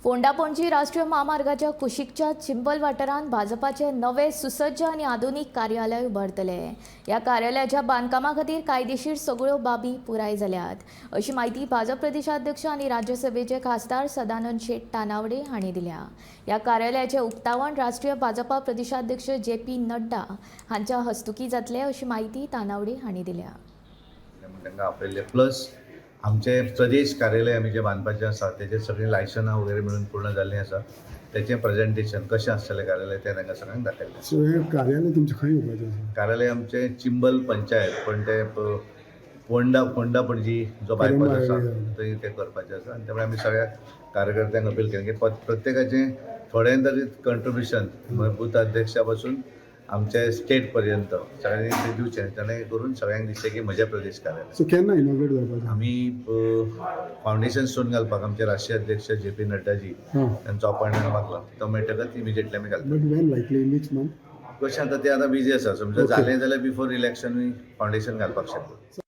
फोंडा पणजी राष्ट्रीय म्हामार्गाच्या कुशीकच्या चिंबल वाठारांत भाजपाचे नवे सुसज्ज आनी आधुनीक कार्यालय उबारतले. ह्या कार्यालयाच्या बांदकामा खातीर कायदेशीर सगळ्यो बाबी पुराय जाल्यात, अशी म्हायती भाजप प्रदेशाध्यक्ष आनी राज्यसभेचे खासदार सदानंद शेट तानावडे हांणी दिल्या. ह्या कार्यालयाचें उक्तावण राष्ट्रीय भाजपा प्रदेशाध्यक्ष जे पी नड्डा हांच्या हस्तुकीं जातलें, अशी म्हायती तानावडे हांणी दिल्या. म्हूण तांकां आपयल्ले. प्लस आमचे प्रदेश कार्यालय आमी जें बांदपाचें आसा, तेजें सगळीं लायसनां वगैरे मिळून पूर्ण जाल्लीं आसा. तेचें प्रेजेंटेशन कशें आसतलें कार्यालय तें तांकां सगळ्यांक दाखयलें. सो हें कार्यालय तुमचें खंय येवपाचें आसा? कार्यालय आमचें चिंबल पंचायत, पण ते फोंडा फोंडा पणजी जो बायपास आसा थंय तें करपाचें आसा. आनी त्यामुळे आमी सगळ्या कार्यकर्त्यांक अपील केलें की प्रत्येकाचें थोडें तरी कंट्रिब्युशन बूथ अध्यक्षा पासून आमचे स्टेट पर्यंत सगळ्यांनी तें दिवचें, जेणे करून सगळ्यांक दिसचें की म्हजें प्रदेश कार्यालय. सो केन्ना इनॉग्रेट जावपाचें? आमी फावंडेशन स्टोन घालपाक आमचे राष्ट्रीय अध्यक्ष जे पी नड्डाजी तांचो अपॉयंटमेंट मागला. तो मेळटकच इमिजिएटली आमी घालतले. But when likely, in which month? कशें आतां ते आतां बिजी आसा. समजा जालें जाल्यार बिफोर इलेक्शनूय फावंडेशन घालपाक शकता.